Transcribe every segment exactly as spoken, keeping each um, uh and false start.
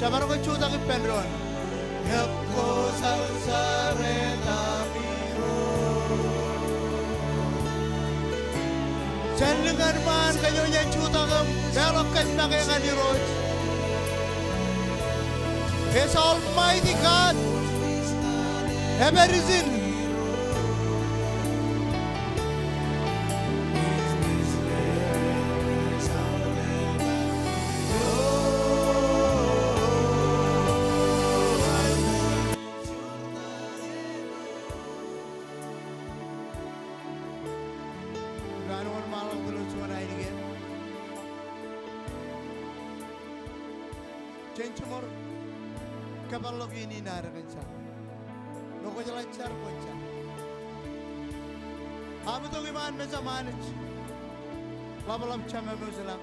Jebar ke jutak ippān doon. Jān lik ñan ṃaan kōj eo ej jutak im leḷọk kōj make ñan Irooj. His Almighty God, epād ijin. Jen jiṃor kōpeḷḷọk iien in ad kōn jar. Ṇo kwōjeḷā jar, kwōn jar. Am itok iṃaan mejaṃ Anij, ḷapḷap Jemem eo ej ilañ.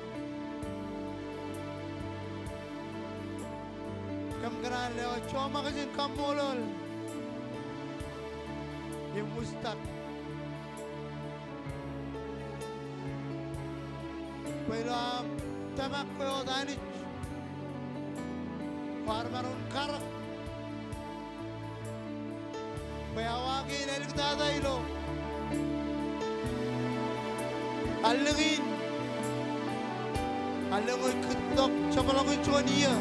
Kōm kōṇaan lewōj joṃaak ijin kaṃṃoolol im ṃujtak. Bwe ilo aṃ tōmak kwe wōt Anij, kwaar maroñ in karōk bwe awa kein āliktata ilo allōñ in, allōñ eo ej kūttok jeṃḷọkin juon iiō.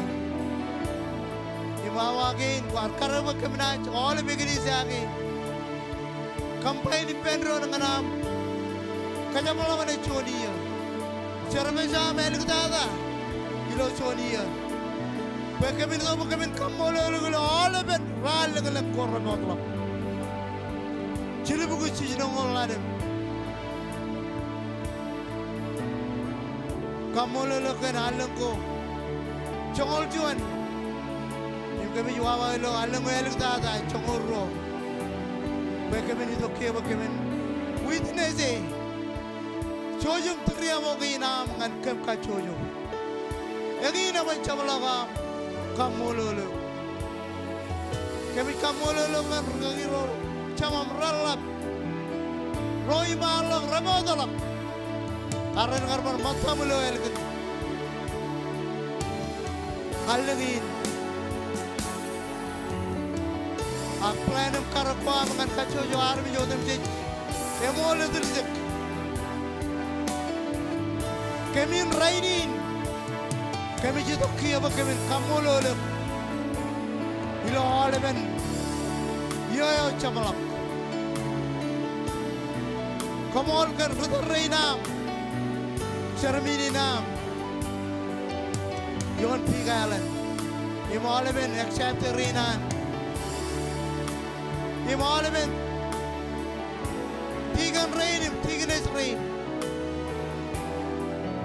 Im awa kein kwaar karōk bwe kōm naaj aolep eklejia kein combine ippān doon ñan aṃ kōjeṃḷọkne juon iiō. Service eo aṃ āliktata ilo juon iiō, bwe kōmin itok bwe kōmin kaṃṃoolol eok ilo aolepen raan lōñlōñ ko remootḷọk. Jilubukwi jiljilimjuonñoul ḷalem. Kaṃṃoolol eok kōn allōñ ko joñoul juon. Im kōmij wawa ilo allōñ eo āliktata joñoul ruo, bwe kōmin itok kiiō bwe kōmin witness e. Jouj im tūriaṃo kein aṃ ñan kōm kajjojo. Eñin eban jeṃḷọk aṃ kaṃṃoolol eok. Kōmij kaṃṃoolol eok ñan rikaki ro jemām reḷḷap, ro iṃaanḷọk, remootḷọk, ak ren kar bar ṃōttaṃ ilo ālikin allōñ in. Ak plan im karōk ko aṃ ñan kajjojo armej otemjej eṃool etiljek. Kōmin rainin, kōmij itok kiiō bwe kōmin kaṃṃoolol eok ilo aolepen iiō eo jeṃḷọk. Koṃṃool kōn ri tōl rein aṃ, chairman in aṃ ioon Big Island, im aolepen executive rein an, im aolepen deacon rein im deaconess rein,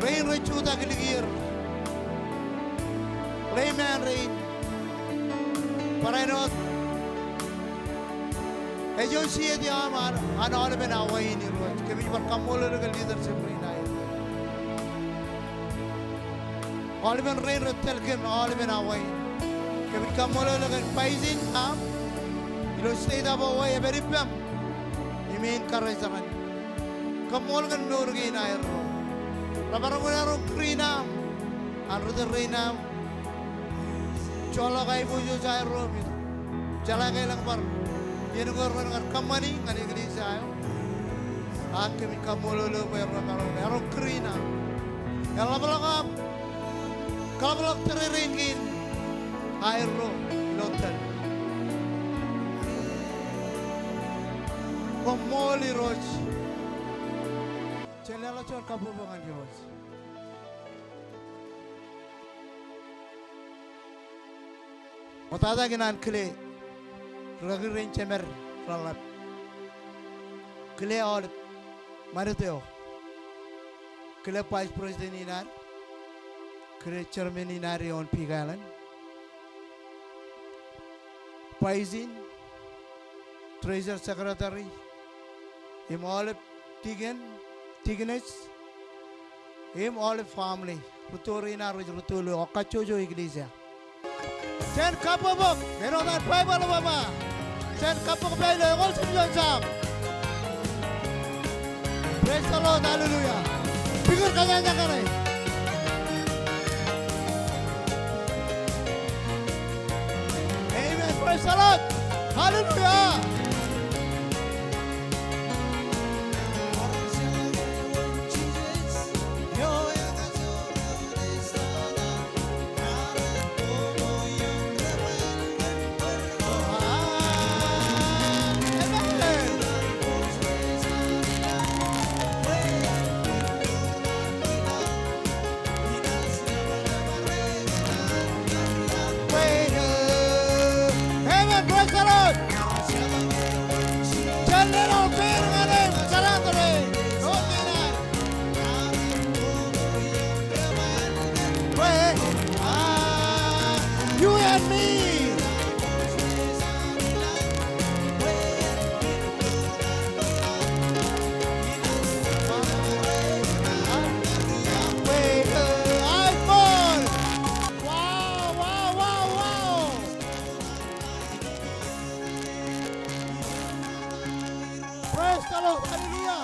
rein rej jutak ilikier, ḷeiṃaan rein, barāinwōt associate eo aṃ an aolepen Hawaii in Irooj. Kōmij bar kaṃṃoolol eok kōn leadership rein aer. Aolepen rein rej tōl kōm aolepen Hawaii. Kōmij kaṃṃoolol eok kōn vice in aṃ ilo state of Hawaii, epād ippaṃ im ein karijeraṇ. Koṃṃool kōn mour kein aerro. Remaroñ in erom kūr in aṃ an ri tōl rein aṃ. Joḷọk aiboojoj aerro im jeḷā ke elōñ bar iien ko erro en kar kōṃṃani ñan eklejia eo. Ak kōmij kaṃṃoolol eok bwe erro maroñ in erom kūr in aṃ. Eḷapḷọk aṃ kaḷapḷọk tōrerein kein aerro ilo tōl. Koṃṃool Irooj. Jen leḷọk juon kabbokbok ñan Irooj. Ṃoktata ikōṇaan kile rikaki rein jemed reḷḷap. Kile aolep ṃanit eo. Kile vice president in ad. Kile chairman in ad ioon Big Island. Vice in, treasurer, secretary, im aolep deacon, deaconess, im aolep family, rūtto rein ad rej rūtto ilo kajjojo eklejia. Jen kabbokbok, āinwōt an Baibōḷ ej ba. Jen kabbokbok ilo eñoul jiljilimjuon Sam. Praise the Lord, hallelujah. Amen. Praise the Lord. Hallelujah. Amen. Praise the Lord. Jen leḷọk pein ñan e, jen leḷọk pein. Pray. Ah, you and me. Wow, wow, wow, wow. Praise the Lord. Hallelujah.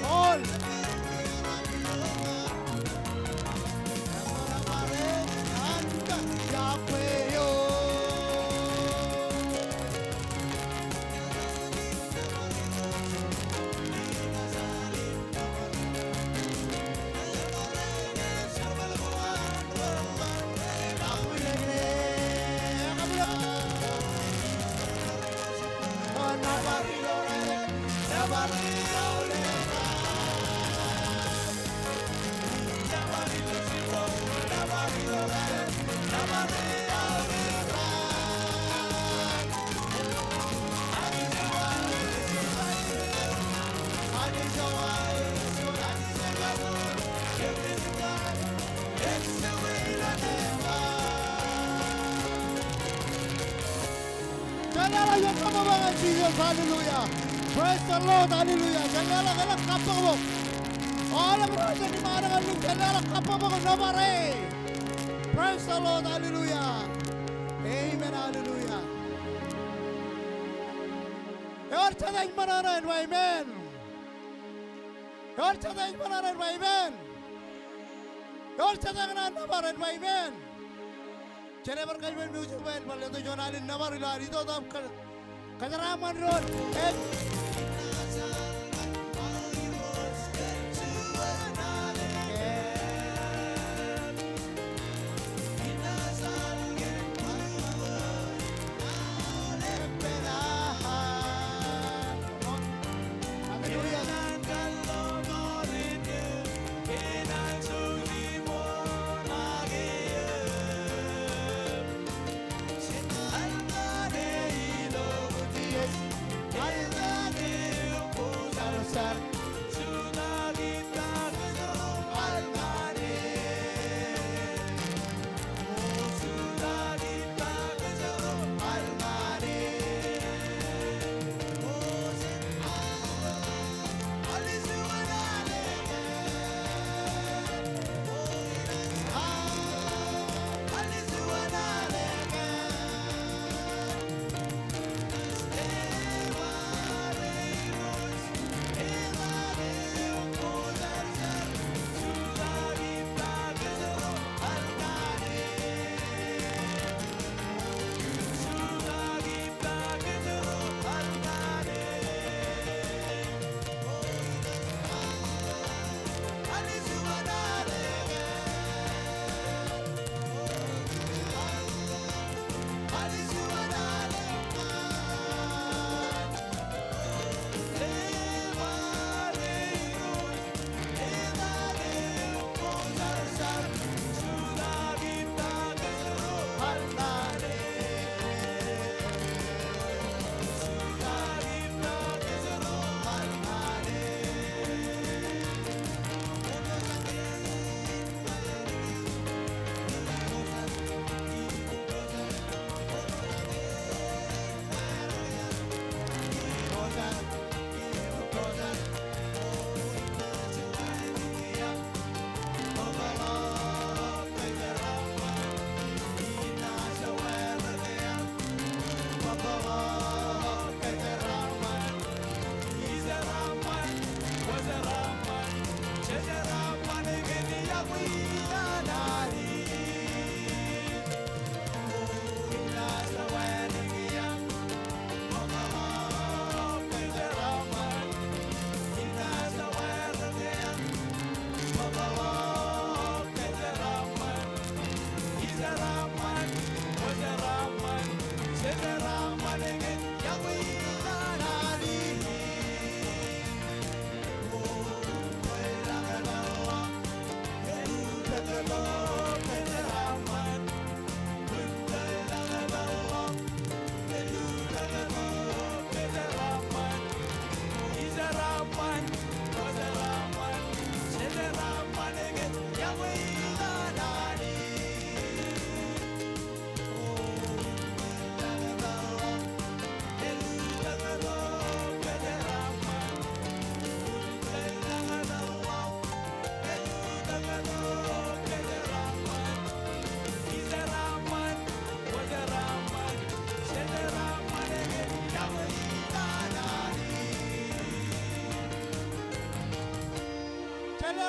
All. Jen leḷọk ilo kabbokbok ñan Jisōs, hallelujah. Praise the Lord, hallelujah. Jen leḷọk, leḷọk kabbokbok. Aolep ro jen iṃaan ñan ḷọk, jen leḷọk kabbokbok nōbar e. Praise the Lord, hallelujah. Amen, hallelujah. Ewōr jet ej ṃōṇōṇō en ba amen. Ewōr jet ej ṃōṇōṇō en ba amen. Ewōr jet ekōṇaan nōbar en ba amen. Jen bar kōjparok music band bar letok juon alen nōbar ilo ad itok im kō-, kōjeraaṃṃan doon. Ej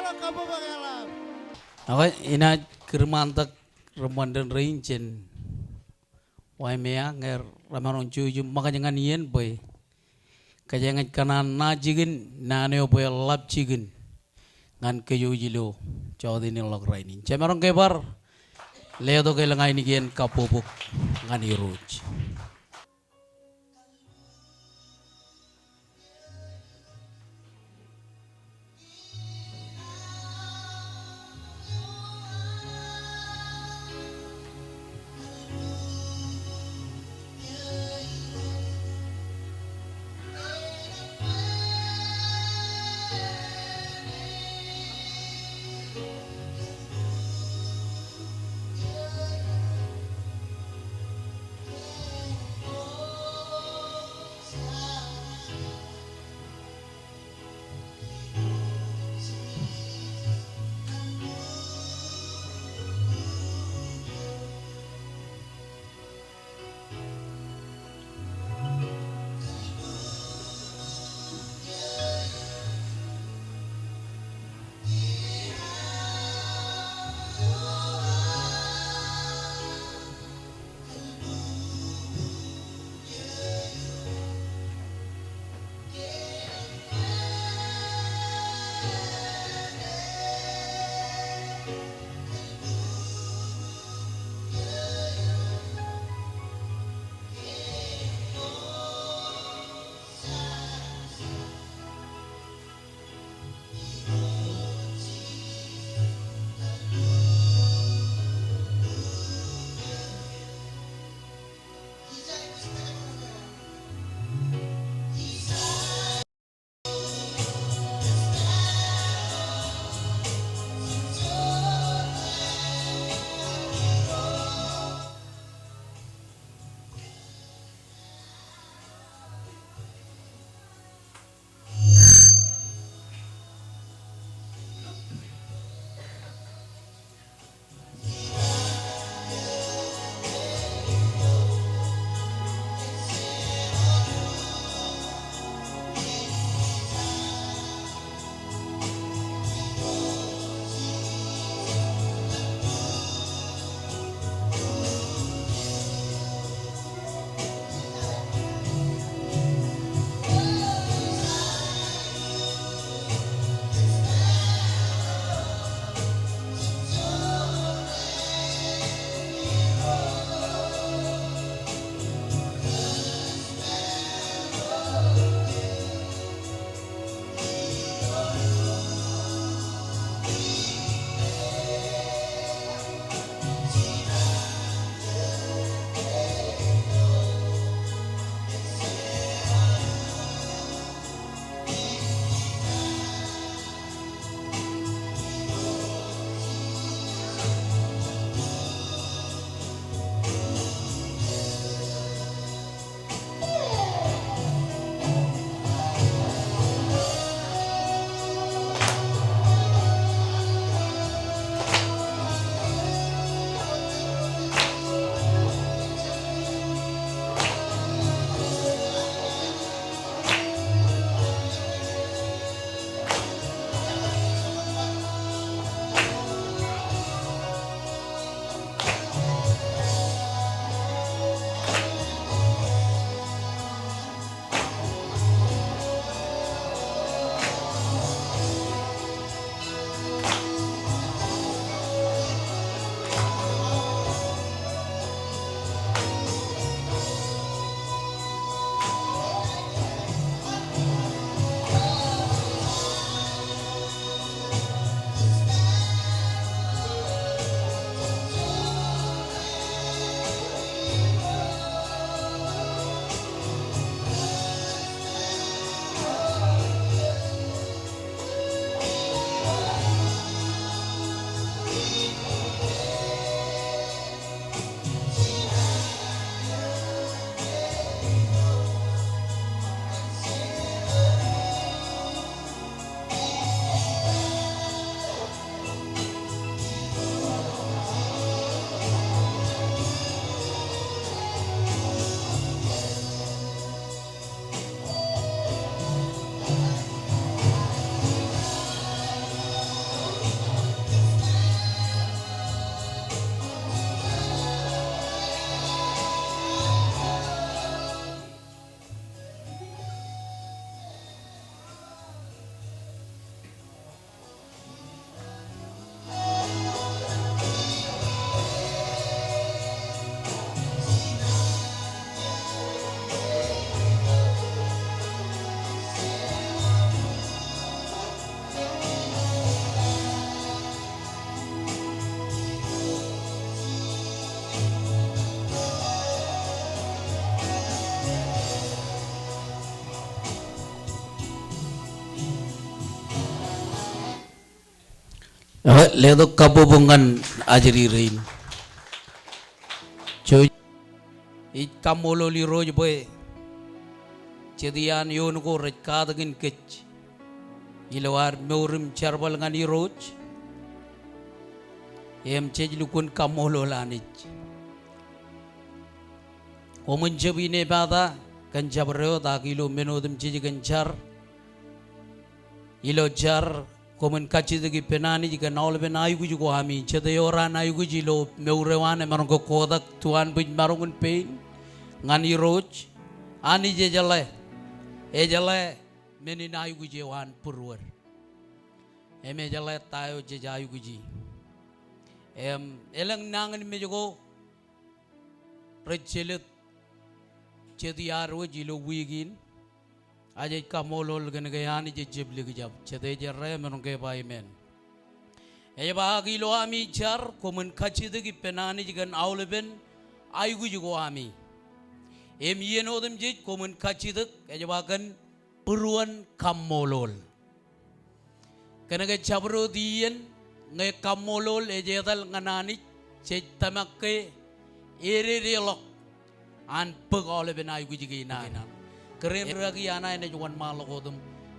Ak inaaj kūrṃantak reṃṃan rein jān Waimea ñe remaroñ jouj im ṃōkaj ñan iien bwe kōjeañ ej kōṇaan ṇa jikin naan eo bwe eḷap jikin ñan kōj ilo jọteen in ḷọk rainin. Jemaroñ ke bar letok elōñ ainikien kabbokbok ñan Irooj. Letok kabbokbok ñan ajri rein. Jej kaṃṃoolol Irooj bwe jet iaan eoon ko rej katakin kōj ilo ad mour im jerbal ñan Irooj. Im jej lukkuun kaṃṃoolol Anij. Koṃwin jab inepata kōn jabdewōt ak ilo men otemjej kōn jar. Ilo jar, koṃwin kajjitōk ippān Anij kōn aolepen aikuj ko ami. Jet ewōr an aikuj ilo mour eo an emaroñ ke kotak tuanbwijmaroñ in pein ñan Irooj. Anij ejeḷā, ejeḷā men in aikuj eo an būruod. Im ejeḷā ta eo jej aikuji. Im elōñ nañinmej ko rej jelōt jet iaad wōj ilo wiik in. Ak jej kaṃṃoolol kōn ke Anij ejjab likjab. Jet ej errā, emaroñ ke ba amen. Ej ba ak ilo ami jar, koṃwin kajjitōk ippān Anij kōn aolepen aikuj ko ami. Im iien otemjej koṃwin kajjitōk, ej ba kōn būruon kaṃṃoolol. Kōn ke jabdewōt iien ñe kaṃṃoolol ej etal ñan Anij, jej tōmak ke ededeḷọk an bōk aolepen aikuj kein an. Kōrā in rikaki, an ej wōnṃaanḷọk wōt im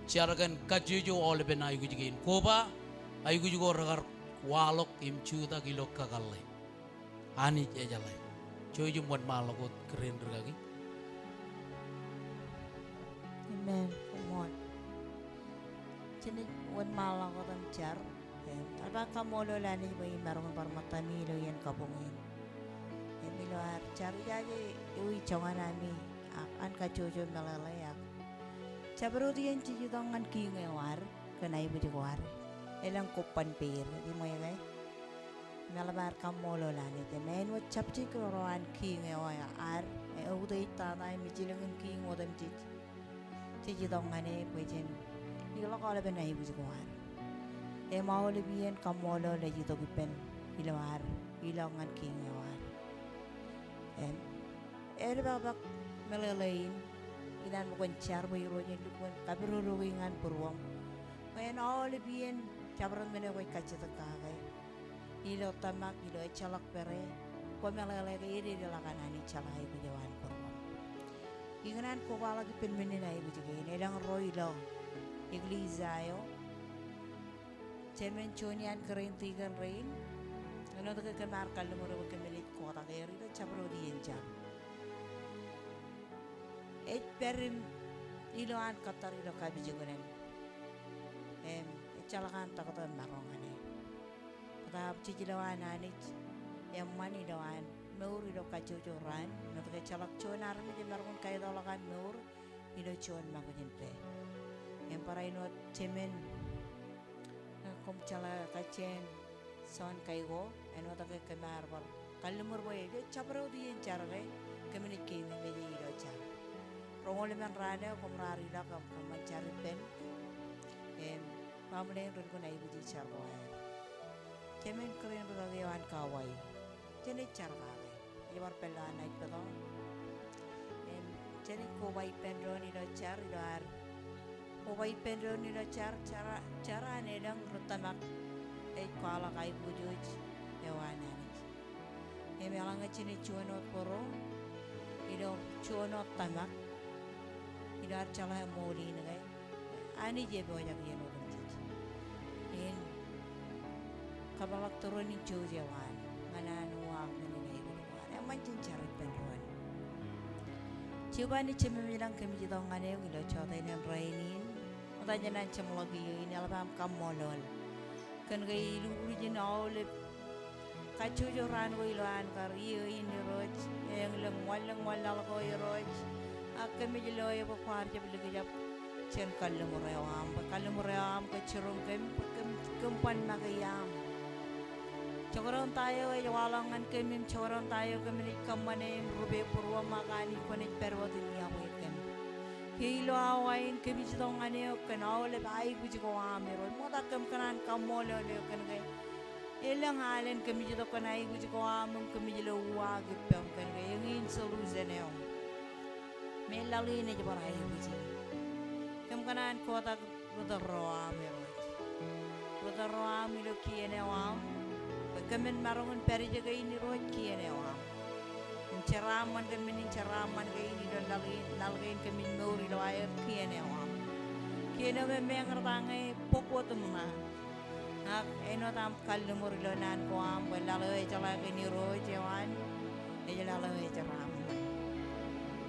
jar kōn kajjojo aolepen aikuj kein. Koba aikuj ko rekar waḷọk im jutak ilo kakōḷḷe. Anij ejeḷā. Jouj im wōnṃaanḷọk wōt kōrā in rikaki. Amen. Koṃṃool. Jenaaj wōnṃaanḷọk wōt im jar. Im eḷap aō kaṃṃoolol Anij bwe imaroñ in bar ṃōttami ilo iien kabuñ in. Im ilo ad jar ijaje ewi joñan ami ak an kajjojo meḷeḷe ak jabdewōt iien jej itok ñan kiiñ eo ad kōn aikuj ko ad. Elōñ kobban peid, eṃṃan ke? Im eḷap ad kaṃṃoolol Anij. Im āinwōt jabjej ro an kiiñ eo ad, eutiej tata im ej ilōñ in kiiñ otemjej jej itok ñan e bwe jen ilọk aolepen aikuj ko ad. Im aolep iien kaṃṃoolol ej itok ippān ilo ad ilọk ñan kiiñ eo ad. Im eḷapḷọk meḷeḷe in, inaan ṃōk kwōn jar bwe Irooj en lukkuun kapidodoki ñan būruōṃ. Bwe en aolep iien jabdewōt men eo kwōj kajjitōk kake ilo tōmak, ilo ejjeḷọk pere, kwō meḷeḷe ke ededeḷọk an Anij jeḷā aikuj eo an būruōṃ. Ikōṇaan kobaḷọk ippān men in aikuj kein, elōñ ro ilo eklejia eo. Jemān juon iaan kōrā in tikōn rein, āinwōt ke kōm ar kalliṃur bwe kōm naaj kotak er ilo jabdewōt iien jar. Ej pād im ilo an kōttar ilo kapijuknen. Im ejjeḷọk an taktō maroñ ñan e. Bōtaab jej lo an Anij eṃṃan ilo an mour ilo kajjojo raan, āinwōt ke ejjeḷọk juon armej emaroñ in kaetōḷọk an mour ilo juon ṃakūtkūt in pā. Im barāinwōt jemān, eh, koṃ jeḷā kajjien Jon Kaiko, āinwōt ke kōm ar bar kalliṃur bwe ilo jabdewōt iien jar ke, kōm naaj keememej e ilo jar. Roñoul emān raan eo koṃ raar ilọk im kōṃṃan jar ippān. Im baaṃle in relukkuun aikuji jar ko aer. Jemān kōrā in rikaki eo an Kauai. Jenaaj jar kake. Ej bar pād ilo an naaj pād eo. Im jenaaj koba ippān doon ilo jar, ilo ad koba ippān doon ilo jar, jar, jar an elōñ ri tōmak ej kwaḷọk aikuj eo an Anij. Im eḷaññe jenaaj juon wōt bōro, ilo juon wōt tōmak, ilo ad jeḷā ṃool in ke, Anij epojak iien otemjej. In kōpeḷḷọk tūroon in jouj eo an ñan an uwaak men in aikuj ko an. Eṃṃan jen jar ippān doon. Jeova Anij Jemem ilañ, kōmij itok ñan eok ilo jota in rainin. Ṃokta jān an jeṃḷọk iiō in, eḷap aṃ kaṃṃoolol kōn ke ilukkuun aolep kajjojo raan ko ilo an kar iiō in Irooj, eñlōñ wanlōñ wanlaḷ ko Irooj, ak kōmij lo eok bwe kwaar jab likjab jān kalliṃur eo aṃ, bwe kalliṃur eo aṃ kōj jiroñ kōm, bwe kōm, kōm ban make iaam. Jekdọọn ta eo ej waḷọk ñan kōm im jekdọọn ta eo kōm naaj kōṃṃane im rupe būruōṃ ak Anij kwōnaaj pād wōt im iọkwe kōm. Ke ilo awa in kōmij itok ñan eok kōn aolep aikuj ko aṃ Irooj. Ṃokta kōm kōṇaan kaṃṃoolol eok kōn ke elōñ alen kōmij itok kōn aikuj ko aṃ im kōmij lo uwaak ippaṃ kōn ke eñin solution eo. Im laḷ in ej bar aikuji. Kōm kōṇaan kotak ri tōl ro aṃ Irooj. ro aṃ ilo kien eo aṃ. Bwe kōmin maroñ in pād ijoko in Irooj kien eo aṃ. Im jeraaṃṃan kōn men in jeraaṃṃan kein ilo laḷ kein, laḷ kein kōmij mour ilo aer kien eo aṃ. Kien eo me meñe rej ta ñe bōk wōt im ṇa. Ak āinwōt aṃ kalliṃur ilo naan ko aṃ bwe laḷ eo ejeḷā kōn Irooj eo an, ej laḷ eo ejeraaṃṃan.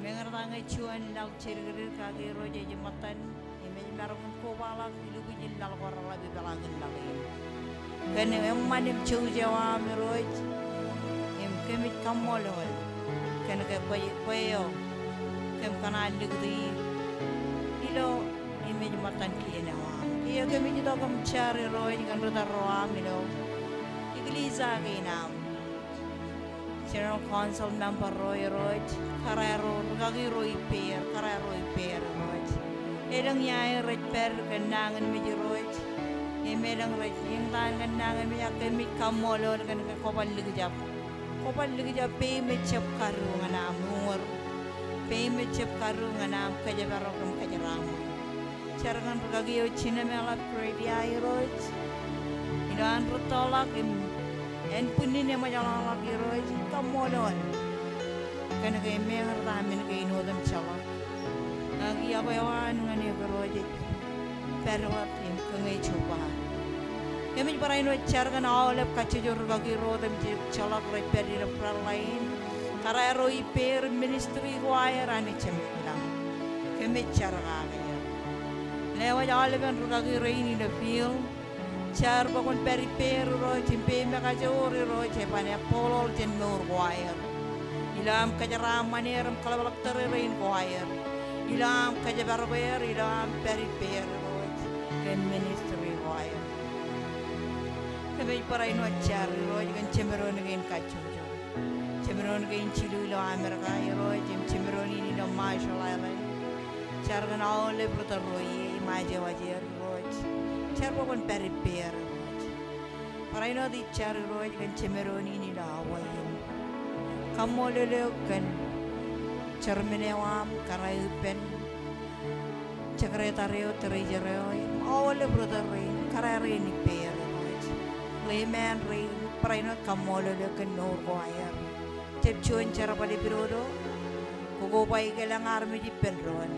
Meñe rej ta ñe juon laḷ jidikdik kake Irooj ej ṃōttan, im ej maroñ in kobaḷọk ilubwiljin laḷ ko reḷap ipeḷaakin laḷ in. Kōn eṃṃan im jouj eo aṃ Irooj, im kōmij kaṃṃoolol kōn ke kwe, kwe eo kōm kōṇaan likūti ilo im ej ṃōttan kien eo aṃ. Kiiō kōmij itok im jar Irooj kōn ri tōl ro aṃ ilo eklejia kein aṃ. General Council member ro Irooj, kōrā ro, rikaki ro ippāer, kōrā ro ippāer Irooj. Elōñ iaer rej pād kōn nañinmej Irooj. Im elōñ rej eñtaan kōn nañinmej, ak kōmij kaṃṃoolol kōn ke kwō bar likjab. Kwō bar likjab peiṃ ejjab kadu ñan aṃ uñūr. Peiṃ ejjab kadu ñan aṃ kōjparok im kōjeraaṃṃan. Jar kōn rikaki eo jinem eḷap Gradia Irooj. Ilo an rūttoḷọk im ānbwinnin eṃōjḷọkḷọk Irooj, ij kaṃṃoolol. Kōn ke meñe rej ta men kein otemjeḷọk. Ak iọkwe eo an ñan eok Irooj ej pād wōt im kōñe jubba. Kōmij barāinwōt jar kōn aolep kajjojo rikaki ro otemjeḷọk rej pād ilo front line. Kōrā ro ippāer im ministry ko aer Anij Jemem ilañ. Kōmij jar kake er. Lewōj aolepen rikaki rein ilo field. Jar bwe kwōn pād ippāer Irooj, im peiṃ ekajoor Irooj, eban ebooḷoḷ jān mour ko aer. Ilo aṃ kōjeraaṃṃan er im kōḷapḷọk tōre rein ko aer. Ilo aṃ kōjparok er, ilo aṃ pād ippāer Irooj, kōn ministry ko aer. Kōmij barāinwōt jar Irooj kōn jemedoon kein kajjojo. Jemedoon kein jilu ilo Amerika Irooj, im jemedoon in ilo Marshall Island. Jar kōn aolep ri tōl ro ie im ajewōj er Irooj. Jar bwe kwōn pād ippāer Irooj. Barāinwōt ij jar Irooj kōn jemedoon in ilo Hawaii. Kaṃṃoolol eok kōn chairman eo aṃ, kōrā eo ippān, secretary eo, treasurer eo, im aolep ri tōl rein, kōrā rein ippāer Irooj. Ḷōṃaro rein, barāinwōt kaṃṃoolol eok kōn mour ko aer. Jab juon jerbal epidodo, kokoba ej elōñ armej ippān doon.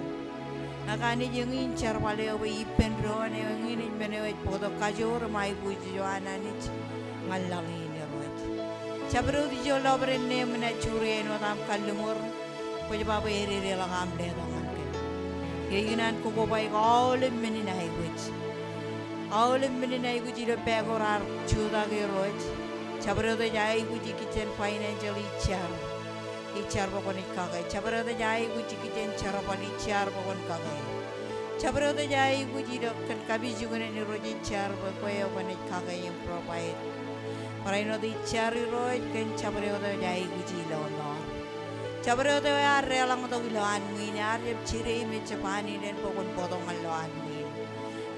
Ak Anij, eñin jerbal eo bwe ippān doon eo, eñin ej men eo ej bōktok kajoor im aikuj ijo an Anij ñan laḷ in Irooj. Jabdewōt ijo lọpiden neeṃ im naaj juri āinwōt aṃ kalliṃur, kwōj ba bwe ededeḷọk aṃ letok ñan kōm. Ikōṇaan kokoba eok aolep men in aikuj. Aolep men in aikuj ilo pā ko raar jutak Irooj. Jabdewōt ej aikuj ikijjien financial, ij jar. Ij jar bwe kwōnaaj kake. Jabdewōt ej aikuj ikijjien jerbal, ij jar bwe kwōn kake. Jabdewōt ej aikuj ilo kōn kapijuknen Irooj, ij jar bwe kwe eo kwōnaaj kake im provide. Barāinwōt ij jar Irooj kōn jabdewōt ej aikuj ilo ḷọk. Jabdewōt eo ear deḷọñtok ilowaan ṃwiin, ear jab jide im ejjab āindein bwe kwōn bōktok ñan lowaan ṃwiin.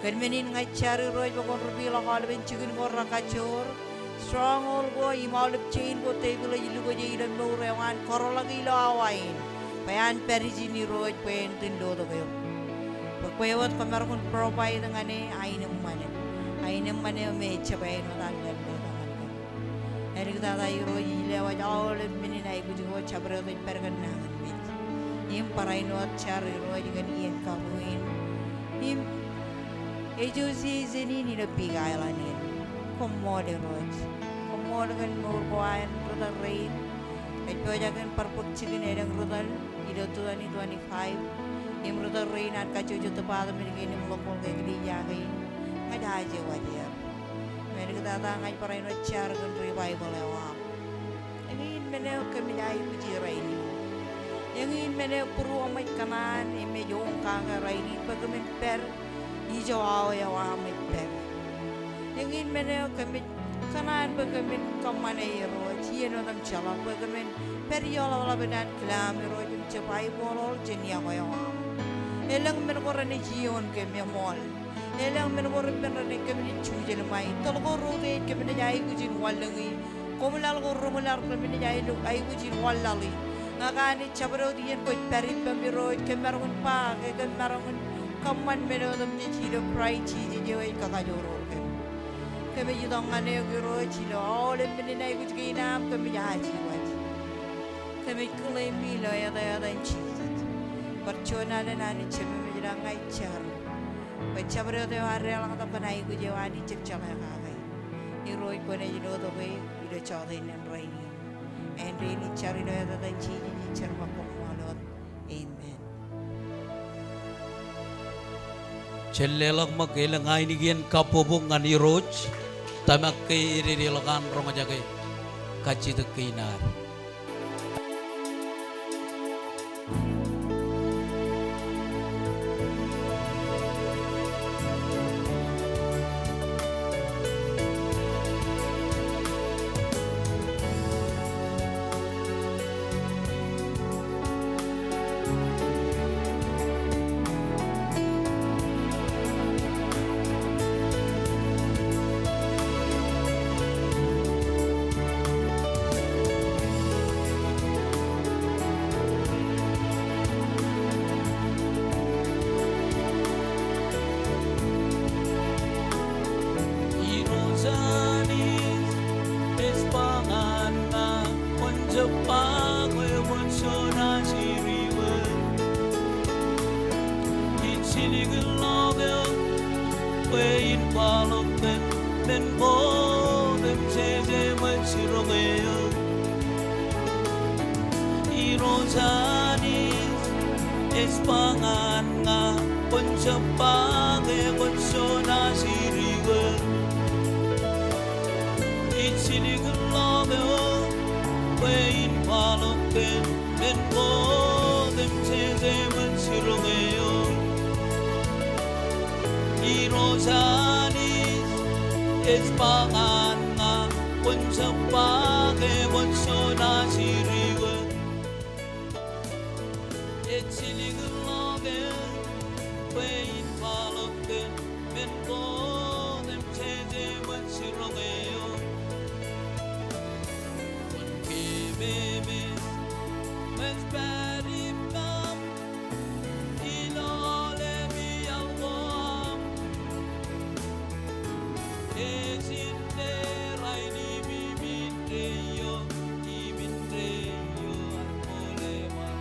Kōn men in ña ij jar Irooj bwe kwōn repeatḷọk aolepen jikin ko rekajoor. Stronghold ko im aolep chain ko devil ej lukwōje ilo mour eo an, kōrọọlḷọk ilo awa in. Bwe an pād ijin Irooj bwe en itōn lotok eok. Bwe kwe wōt kwōmaroñ in provide ñan e aenōṃṃan. Aenōṃṃan eo me ejjab āinwōt an letok ñan kōm. Āliktata Irooj, ij lewōj aolep men in aikuj ko, jabdewōt ej pād kōn nañinmej. Im barāinwōt jar Irooj kōn iien kabuñ in im association in ilo Big Island in. Koṃṃool Irooj. Koṃṃool kōn mour ko an ri tōl rein. Ej pojak in bar bōk jikin elōñ ri tōl ilo twenty twenty-five. Im ri tōl rein an kajjojo department kein im local eklejia kein. Ña ij ajewōj er. Im āliktata ña ij barāinwōt jar kōn revival eo aṃ. Eñin men eo kōmij aikuji rainin. Eñin men eo būruōṃ ej kōṇaan im ej oñ kake rainin bwe kōmin pād ijo awa eo aṃ ej pād. Eñin men eo kōmij kōṇaan bwe kōmin kōṃṃane Irooj iien otemjeḷọk bwe kōmin pād ijo ḷapḷap in an kilaam Irooj im jab aiboḷoḷ jān iọkwe eo aṃ. Elōñ men ko renaaj iioon kōm eṃool. Elōñ men ko repen renaaj kōm naaj jujen ṃae. Tōl ko rot ej kōm naaj aikuj in wanlōñi. Koṃ laḷ ko reṃwilaḷ kōm naaj aikuj in wanlaḷi. Ak Anij jabdewōt iien kwōj pād ippām Irooj kōm maroñ in ba ke kōm maroñ in kōṃṃan men otemjej ilo Kraist Jisōs eo ej kakajoor kōm. Kōmij itok ñan eok Irooj ilo aolep men in aikuj kein am, kōmij ajiwaji. Kōmij claim ilo etan Jisōs. Bar juon alen Anij Jemem ej ilañ ña ij jar bwe jabdewōt eo ad deḷọñtok kōn aikuj eo Anij ej jeḷā kake. Irooj kwōnaaj lotok eō ilo jọteen in rainin. Āindein ij jar ilo etan Jisōs ij jar im koṃṃool wōt. Amen. Jen leḷọk ṃōk elōñ ainikien kabbokbok ñan Irooj, tōmak ke ededeḷọk an roñjake kajjitōk kein ad. Irooj Anij, ej ba ñan ña, kwōn jab ba ke kwōn juon ajri wōt. Ij jilkinḷọk eok bwe in kwaḷọk kōn men ko otemjej eṃōj jiroñ eō. Irooj Anij, ej ba ñan ña, kwōn jab ba ke kwōn juon ajri wōt. Ij jilkinḷọk eok bwe in kwaḷọk kōn men ko otemjej eṃōj jiroñ eō. Irooj Anij, ej ba ñan ña, kwōn jab ba ke kwōn juon ajri wōt. Ij jilkinḷọk eok bwe in kwaḷọk kōn men ko otemjej eṃōj jiroñ eō. Kwōn keememej ṃōj pād im ñam ilo aolep iaḷ ko aṃ. Ej inne rainin im indeeo im indeeo, aolep eo.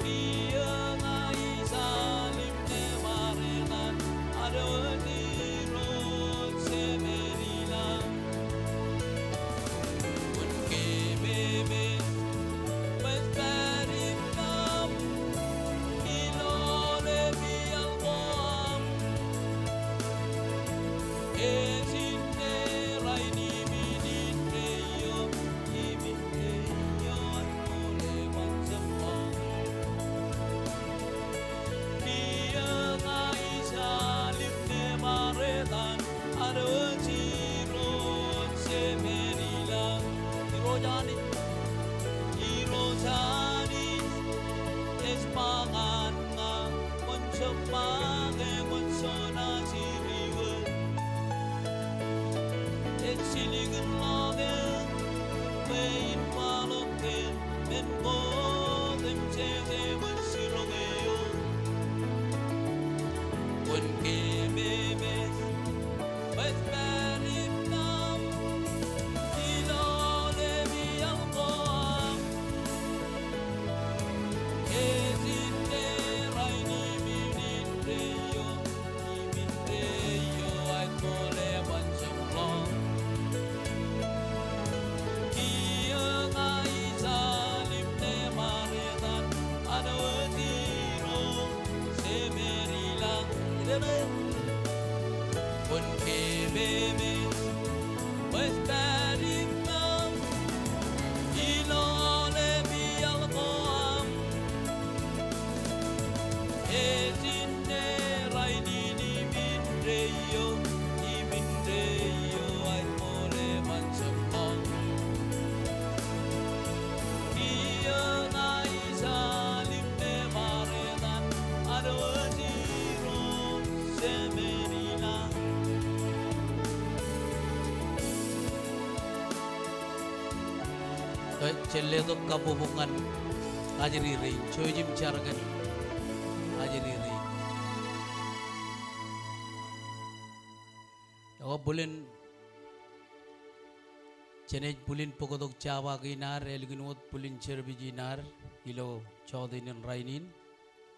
Kiiō ña ij al im nōbar etan ad wōt Irooj Jemed ilañ. Kwōn keememej ṃōj pād im ñam ilo aolep iaḷ ko aṃ. Ej inne rainin im indeeo im indeeo, aolep eo. Kiiō ña ij al im nōbar etan ad wōt Irooj Jemed ilañ. Irooj Anij, Irooj Anij, ej ba ñan ña, kwōn jab ba ke kwōn juon ajri wōt. Ij jilkinḷọk eok bwe in kwaḷọk kōn men ko otemjej eṃōj jiroñ eō. Kwōn keememej ṃōj pād im ñam ilo aolep iaḷ ko aṃ. Ej inne rainin im indeeo im indeeo, aolep eo. Kiiō ña ij al im nōbar etan ad wōt Irooj Jemed ilañ. Kwōn keememej ṃōj pād im ñam ilo aolep iaḷ ko aṃ. Ej inne rainin im indeeo im indeeo, aolep eo. Kiiō ña ij al im nōbar etan ad wōt Irooj Jemed ilañ. Jen letok kabbokbok ñan ajri rein. Jouj im jar kōn ajri rein. Bōlen, jenaaj bōlen bōktok jabōk in ad, ālikin wōt bōlen service in ad ilo jota in rainin.